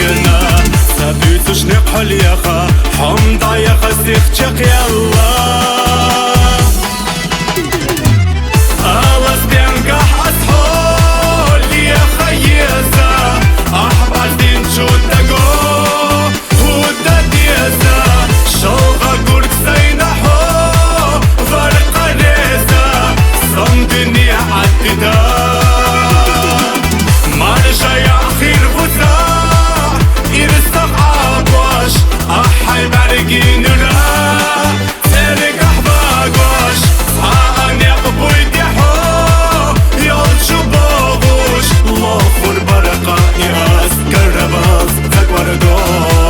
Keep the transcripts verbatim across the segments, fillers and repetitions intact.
гана, са буьйцуш никъ хьулъяха, хьамдаяха сих чакхъяла. Алас бенгахь ас хьулъяха еза, ахь бӀарздин чу даго, хӀу да деза, шалгӀа гург сайна хьо, варкъа реза, сан дуьне Ӏадда. Маржа яхир вуца, ирсах Ӏабаш, ахьай бӀаргинра, цергахь багаш, цхьа а некъ буй дехьо, ял чу богӀуш, лохур баркъа и ас карабас цагвардош.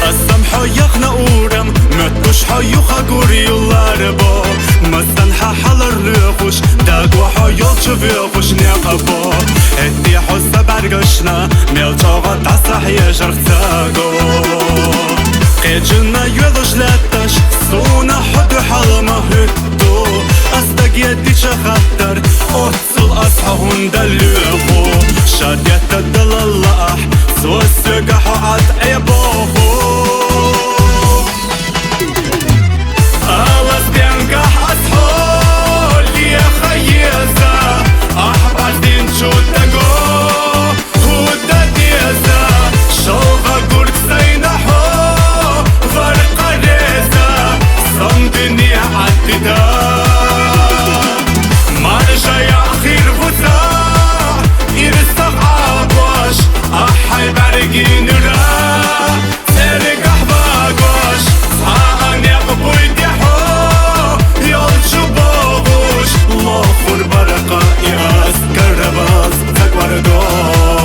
Ас ам хьо яхна урам, моттуш хьо юха гур юларбо, масан хьа хьалар луьхуш, дагва хьо йолчу вуьхуш некъабо. ХӀетте хьо са бӀаргашна, мел чӀогӀа дӀаса хьежарх цаго. Кхечунна йоьлуш лаьтташ, суна хьо дуьхьал ма хӀуьтту, ас даге дича хаттар, оццул ас хьо хӀунда луьху, ша детта далалла ахь, цо соьга хьо Ӏад Ӏебоху. Алас бенгахь ас хьулъяха еза, ахь бӀарздин чу даго, хӀу да деза, шалгӀа гург сайна хьо, варкъа реза, сан дуьне Ӏадда. Маржа яхир вуца, ирсах Ӏабаш, ахьай бӀаргинра, цергахь багаш, цхьа а некъ буй дехьо, ял чу богӀуш, лохур баркъа и ас карабас цагвардош.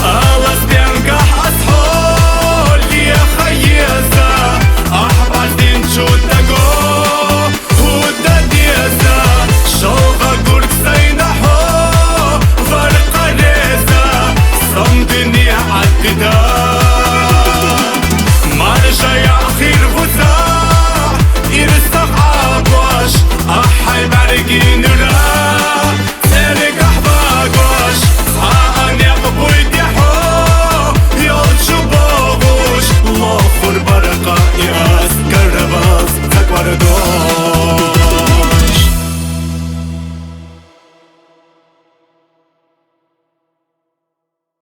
Алас бенгахь ас хьулъяха еза, ахь бӀарздин чу даго, хӀу да деза, шалгӀа гург сайна хьо, варкъа реза, сан дуьне Ӏадда.